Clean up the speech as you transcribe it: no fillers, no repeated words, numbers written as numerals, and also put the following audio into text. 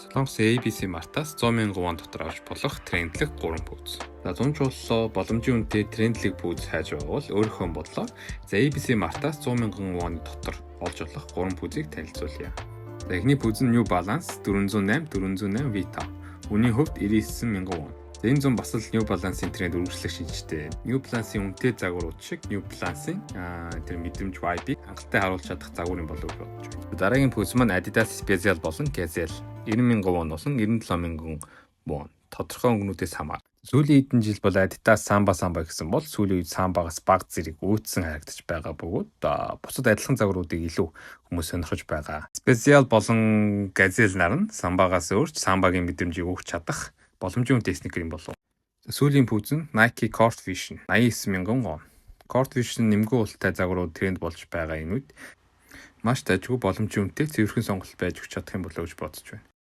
Солонгосын ABC Mart-аас 100 мянган вон дотор авч болох трендлэг 3 пүүз. За, 100 чуллуу боломжийн үнэтэй трендлэг пүүз хайж байгаа бол өөрийнхөө бодлоор, за, ABC Mart-аас 100 мянган воны дотор олж болох 3 пүүзийг танилцуулъя. За, эхний пүүз нь New Balance 408 408 V5. Үнийн хувьд 99 мянган вон. За, энэ зун бас л New Balance-ын тренд үргэлжлэх шинжтэй. New Balance-ын үнэтэй загварууд шиг New Balance-ын тэр мэдрэмж, vibe-ыг хангалттай харуулж чадах загвар юм болов уу гэж бодож байна. Дараагийн пүүз маань Adidas Spezial болон Gazelle, 90 мянган вон болон 97 мянган вон. Тодорхой өнгөнүүдээс хамаар. Сүүлийн хэдэн жил бол Adidas Samba, Samba гэсэн бол сүүлийн үед Samba-гаас баг зэрэг өөдсөн харагдаж байгаа бөгөөд бусад адилхан загваруудыг илүү хүмүүс сонирхож байгаа. Spezial болон Gazelle нар нь Samba-гаас өөрч Samba-гийн мэдрэмжийг өгч чадах боломжийн үнэтэй sneaker юм болов. Сүүлийн пүүз нь Nike Court Vision, 89 мянган вон. Court Vision нэмгэн уултай загварууд тренд болж байгаа энэ үед маш дажгүй, боломжийн үнэтэй цэвэрхэн сонголт байж өгч чадах юм болоо гэж бодож байна.